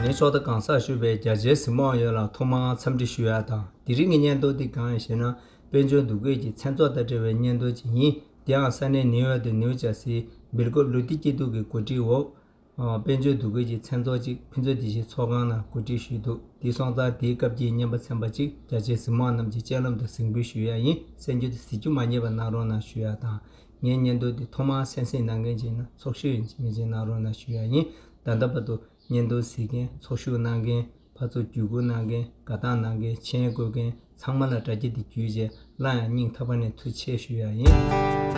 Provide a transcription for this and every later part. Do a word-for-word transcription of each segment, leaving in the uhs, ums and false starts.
ངས་ཕྱོགས་མཐའ་གང་སར་བཞུགས་པའི་རྒྱ་ཆེའི་གཟིགས་མོ་བ་ཡོངས་ལ་ཐོག་མར་འཚམས་འདྲི་ཞུ་ཡ་དང་། དེ་རིང་གི་བརྙན་ཐུང་འདི་གང་ཡིན་ཞེ་ན། དཔལ་འབྱོར་འདུ་འགོད་ཀྱི་མཚན་ཚོགས་དང་འབྲེལ་བའི་བརྙན་ཐུང་ཅིག་ཡིན། དེའང་ས་གནས་ནིའུ་ཡོག་དང་ནིའུ་ཇར་སིའི་སྦེལ་ཀོབ་ལུ་ཏི་སྐྱིད་སྡུག་གི་གོ་སྒྲིག་འོག་དཔལ་འབྱོར་འདུ་འགོད་ཀྱི་མཚན་ཚོགས་ཅིག་ཕུན་ཚོགས་སྡེ་བཞིའི་ཚོགས་ཁང་ནང་གོ་སྒྲིག་ཞུས་འདུག་དེ་སོང་ཙང་དེའི་སྐབས་ཀྱི་བརྙན་པར་ཚན་པ་ཅིག་རྒྱ་ཆེའི་གཟིགས་མོ་བ་རྣམས་ཀྱི་སྤྱན་ལམ་དུ་གཟིགས་འབུལ་ཞུ་ཡ་ཡིན། གསན་རྒྱུ་དེ་གཟིགས་རྒྱུ་མ་བསྙེལ་བ་གནང་རོགས་གནང་ཞུ་ཡ་དང་། ངའི་བརྙན་ཐུང་འདི་ཐོག་མར་གསན་གཟིགས་གནང་མཁན་ཅིག་ཡིན་ན་ཚོགས་ཞུགས་ཡིན་མིན་ཅིག་གནང་རོགས་གནང་ཞུ་ཡ་ཡིན། ད་ལྟ་བར་དུ་བརྙན་ཐུང་གཟིགས་མཁན། ཚོགས་ཞུགས་གནང་མཁན། ཕར་ཚུར་བརྒྱུད་སྐུར་གནང་མཁན། དགའ་རྟགས་གནང་མཁན། མཆན་འགོད་མཁན་ཚང་མ་ལ་དྲ་རྒྱ་འདི་བརྒྱུད་བྱས་སླར་ཡང་སྙིང་ཐག་པ་ནས་ཐུགས་རྗེ་ཆེ་ཞུ་ཡ་ཡིན།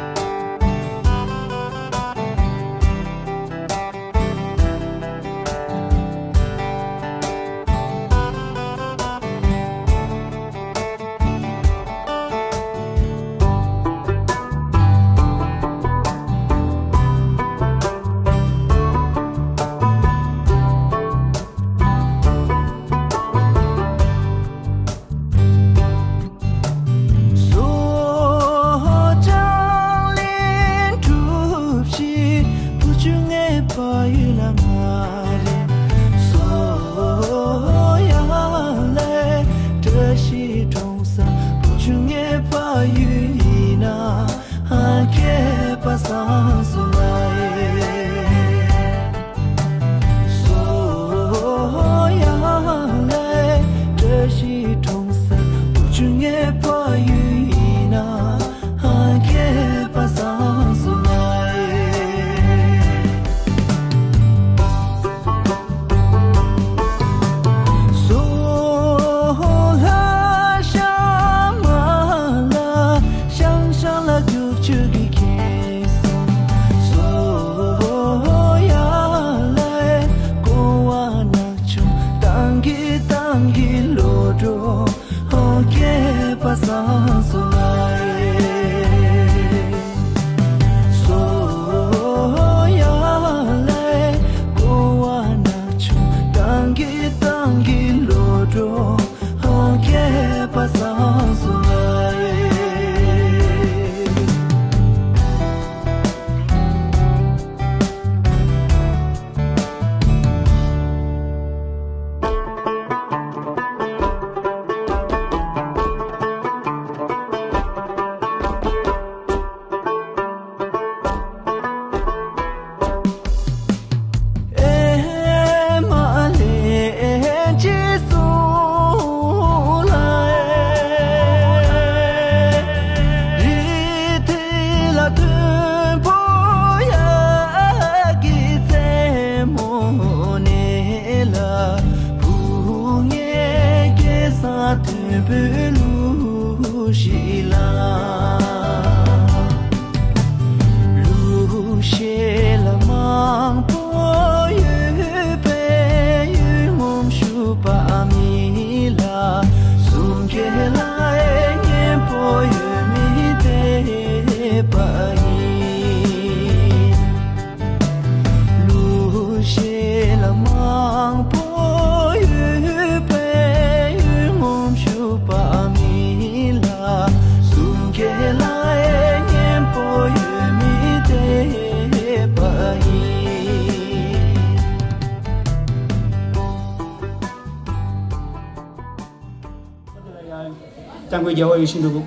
སྐྱབས་མགོན་རྒྱལ་བ་ཡིད་བཞིན་ནོར་བུ་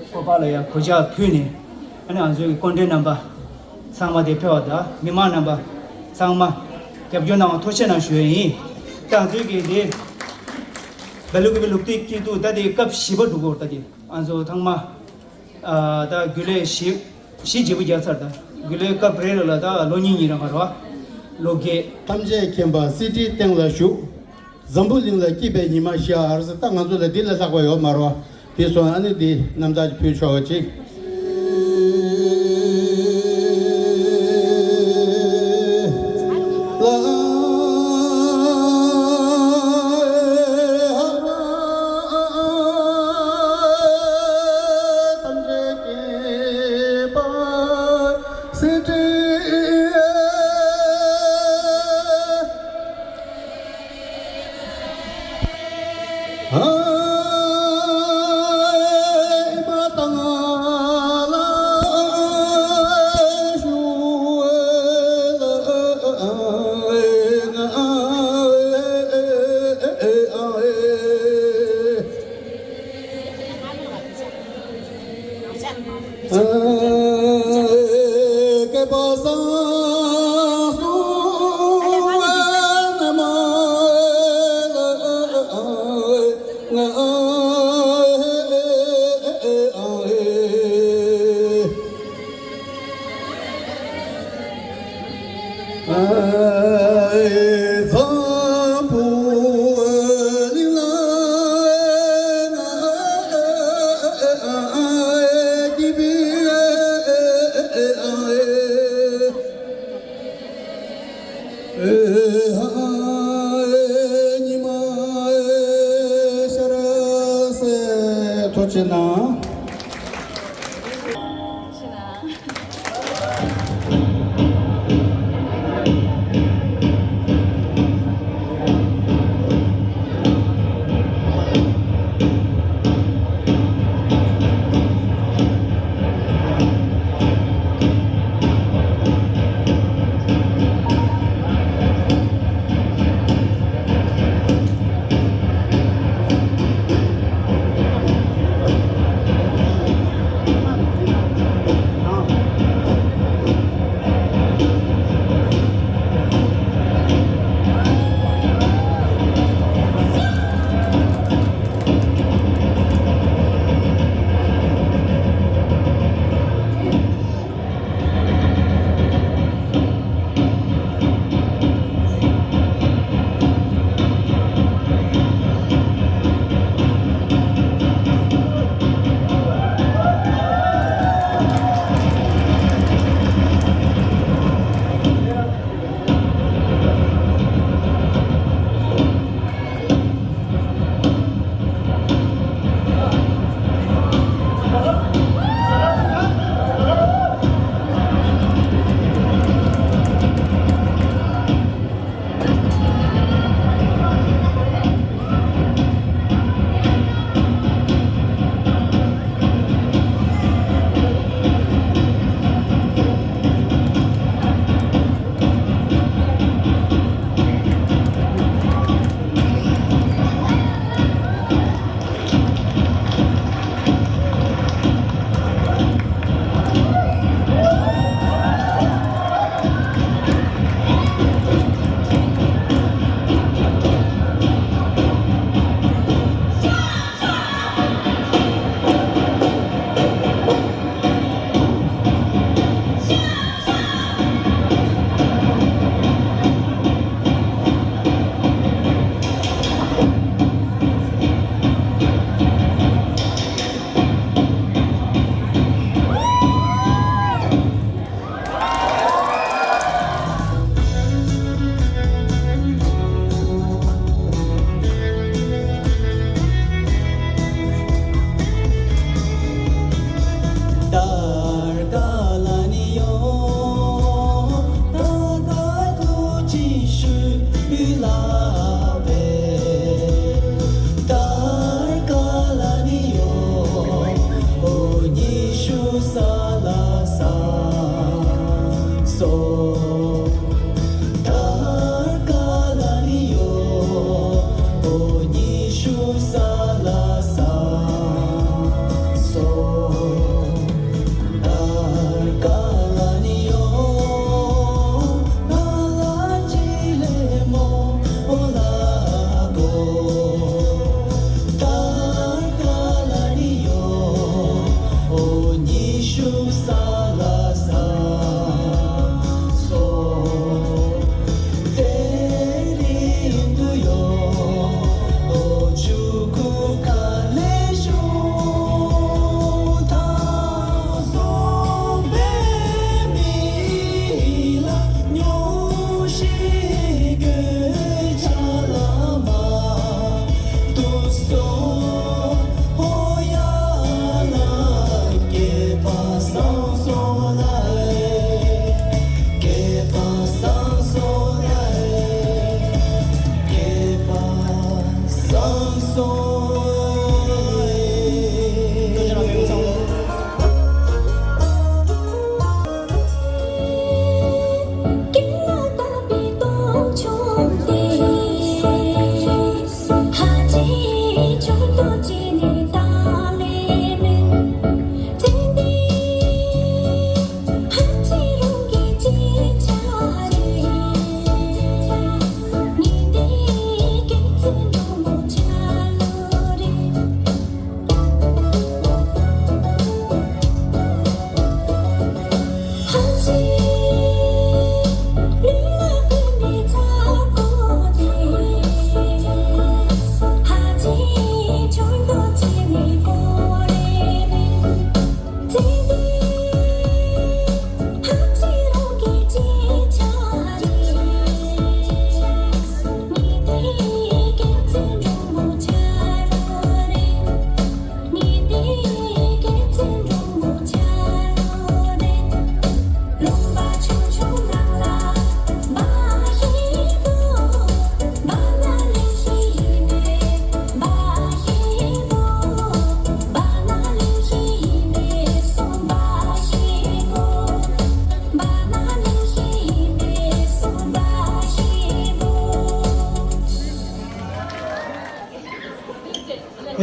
སྐུ་པར་ལ་ཡང་གུས་ཕྱག་ཕུལ་ནས། ཨ་ནི་ང་ཚོའི་སྐུ་མགྲོན་རྣམ་པ་ཚང་མ་དེ་ཕེབས་པ་དང་མི་མང་རྣམ་པ་ཚང་མ་རྒྱབ་སྐྱོར་གནང་བ་ཐུགས་རྗེ་གནང་ཞུ་ཡས་ཡིན། ད་ང་ཚོའི་གི་དེ་སྦེལ་ཀོབ་ལུ་ཏི་སྐྱིད་སྡུག་ད་དེ་སྐབས་བཞི་པ་འགྲོ་གི་ཡོད་རེད། ད་དེ་ང་ཚོ་ཚང་མ་ཨ་ད་རྒྱུན་ལས་བཞི་བཞི་བརྗེ་པོ་རྒྱག་ཚར། ད་རྒྱུན་ལས་སྐབས་རེ་རེ་ལ་ད་ལོ་གཉིས་གཉིས་རང་ག་རེད་བ། ལོ་བརྒྱད། ཐམས་ཅད་མཁྱེན་པ་གསེར་ཁྲིའི་སྟེང་ལ་བཞུགས། འཛམ་བུ་གླིང་ལ་སྐྱིད་པའི་ཉི་མ་ཤར་ཟེར། ད་ང་ཚོ་ལ་འདི་ལས་ལྷག་པ་ཡོད་མ་རེད་བ། དེ་སོང་ཨ་ནི་འདི་རྣམ་ཐར་ཕུལ་ཆོག་པ་ཅིག་ཉི་མ་ཤར་སེ་ཐུགས་རྗེ་གནང་།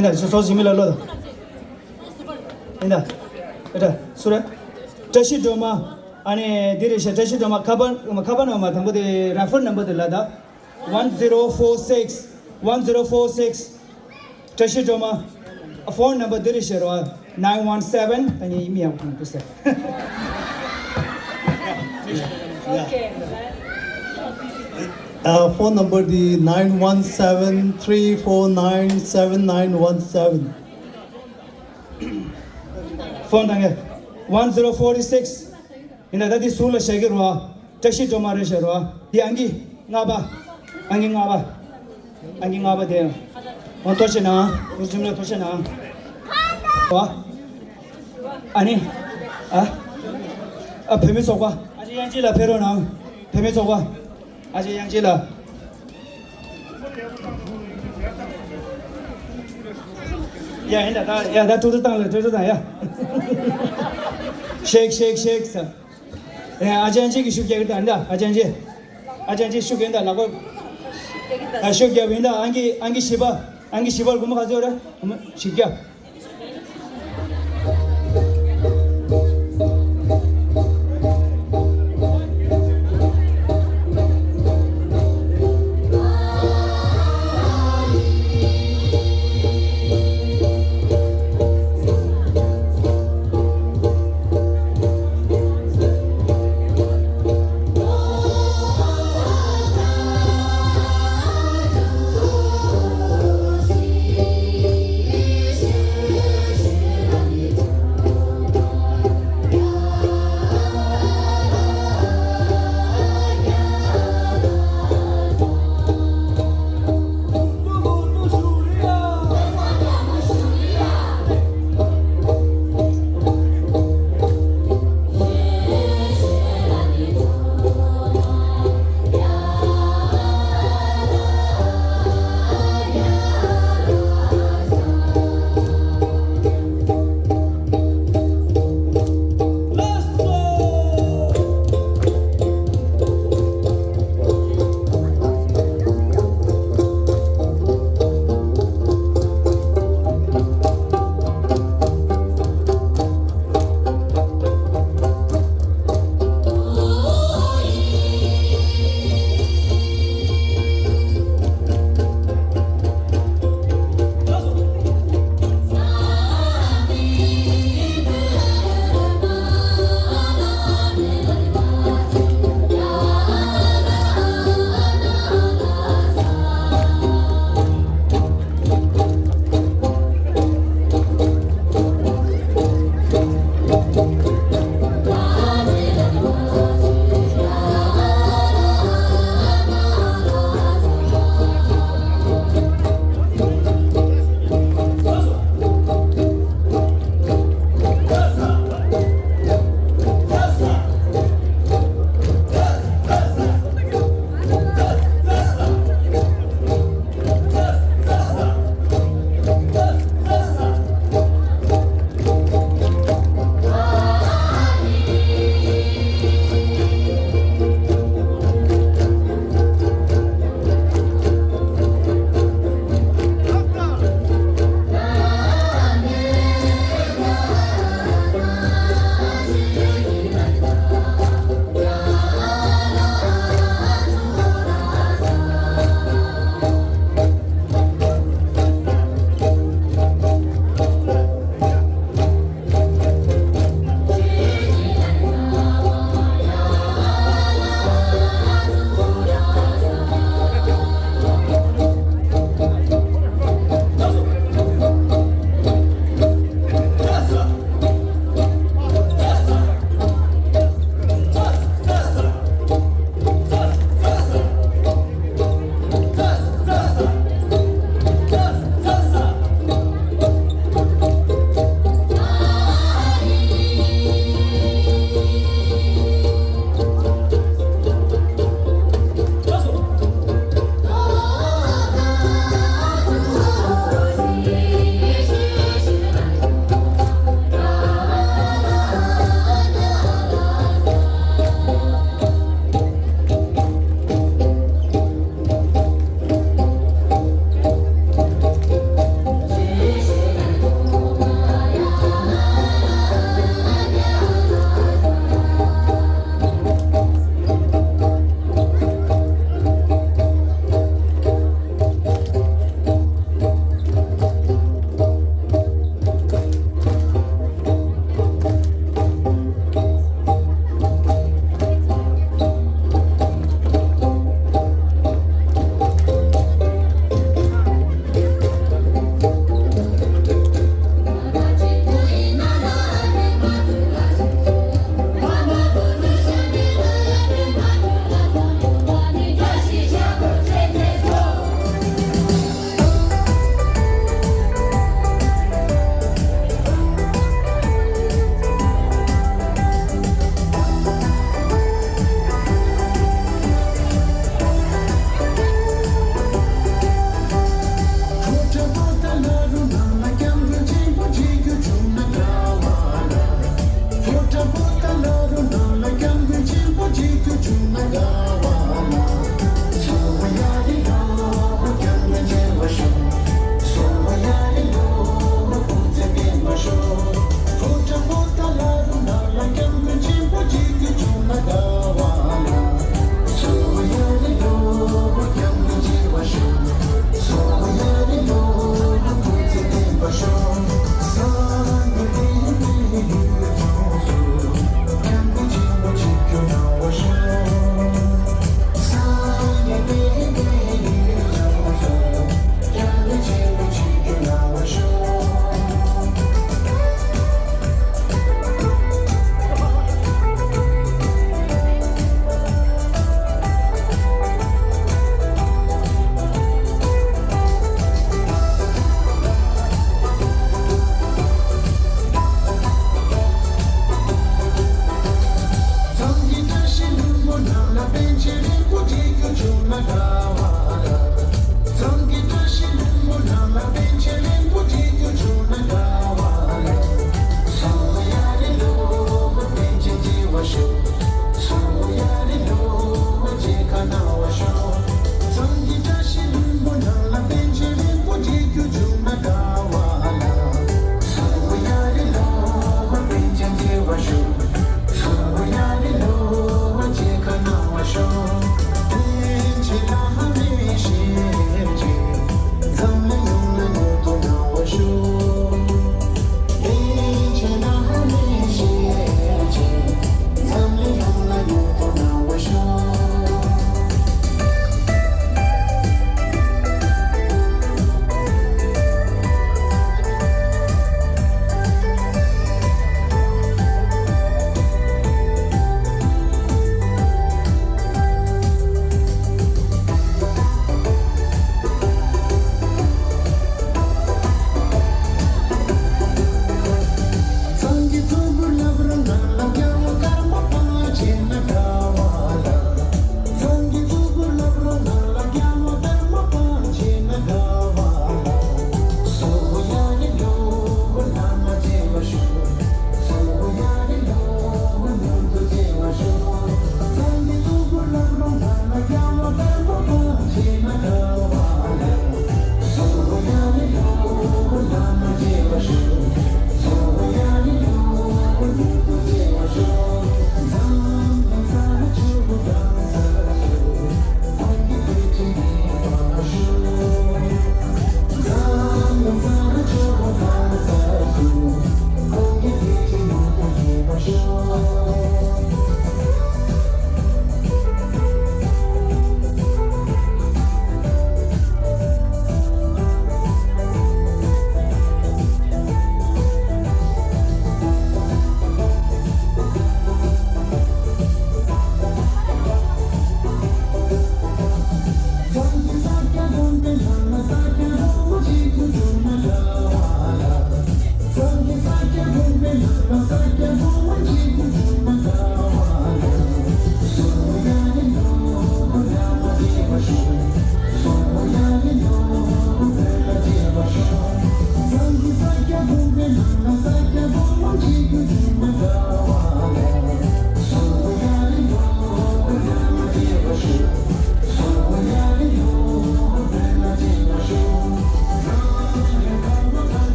ཡིན་ད་ཅི་སོགས་ཞིག་མི་ལ་ལོ་ད། ཡིན་ད། ཨེ་ད། སུ་རེད། བཀྲ་ཤིས་སྒྲོལ་མ། ཨ་ནི་འདི་རེད་ཤག་བཀྲ་ཤིས་སྒྲོལ་མ་ཁ་པར་ཁ་པར་ནང་མ་དང་པོ་དེ་རེ་ཕར་ནམ་བར་དེ་ལ་ད། one zero four six, one zero four six. བཀྲ་ཤིས་སྒྲོལ་མ། ཕོན་ནམ་བར་འདི་རེད་ཤག་རོ། nine one seven. ད་ངས་ཡིན་མི་ཡག་པོ་གཏོང་དུས་ཟེར། Okay. Uh, phone number the nine one seven three four nine seven nine one seven. ཕོན་དང་གི་one zero forty six. ཡིན་ད་ད་འདི་སུ་ལ་བཤད་ཀྱི་རོ། བཀྲ་ཤིས་སྒྲོལ་མ་རེད་ཤག་རོ། འདི་ཨང་ཀི་ལྔ་པ། ཨང་ཀི་ལྔ་པ། ཨང་ཀི་ལྔ་པ་དེ། འོ་ཐུགས་རྗེ་གནང་། འོ་ཁྱིམ་ལ་ཐུགས་རྗེ་གནང་། ཨ་ནི། ཨ། ཨ་བོད་མི་ཚོགས་པ། ཨ་ཅེ་དབྱངས་ཅན་ལགས་ཕེབས་རོགས་གནང་། བོད་མི་ཚོགས་པ། ཨ་ཅེ་དབྱངས་ཅན་ལགས། ཡ་ཡིན་ད་ད་ཡ་ད་ཐུགས་རྗེ་གནང་ལ་ཐུགས་རྗེ་གནང་ཡ། ཤེག་ཤེག་ཤེག་ཟེར། ཨ་ཅེ་དབྱངས་ཅན་གྱིས་ཤུགས་རྒྱག་གི་ད་ཨ་ཅེ་དབྱངས་ཅན། ཨ་ཅེ་དབྱངས་ཅན་ཤུགས་རྒྱག་ད་ལག་པ། ཨ་ཤུགས་རྒྱག་ཡིན་ད་ཨང་ཀི་ཨང་ཀི་བཞི་པ། ཨང་ཀི་བཞི་པར་སྒོར་མོ་ག་ཚོད་རེད། སྒོར་མོ་བཞི་བརྒྱ།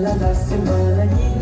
ལ་ལ་སི་མ་ན་ཉི་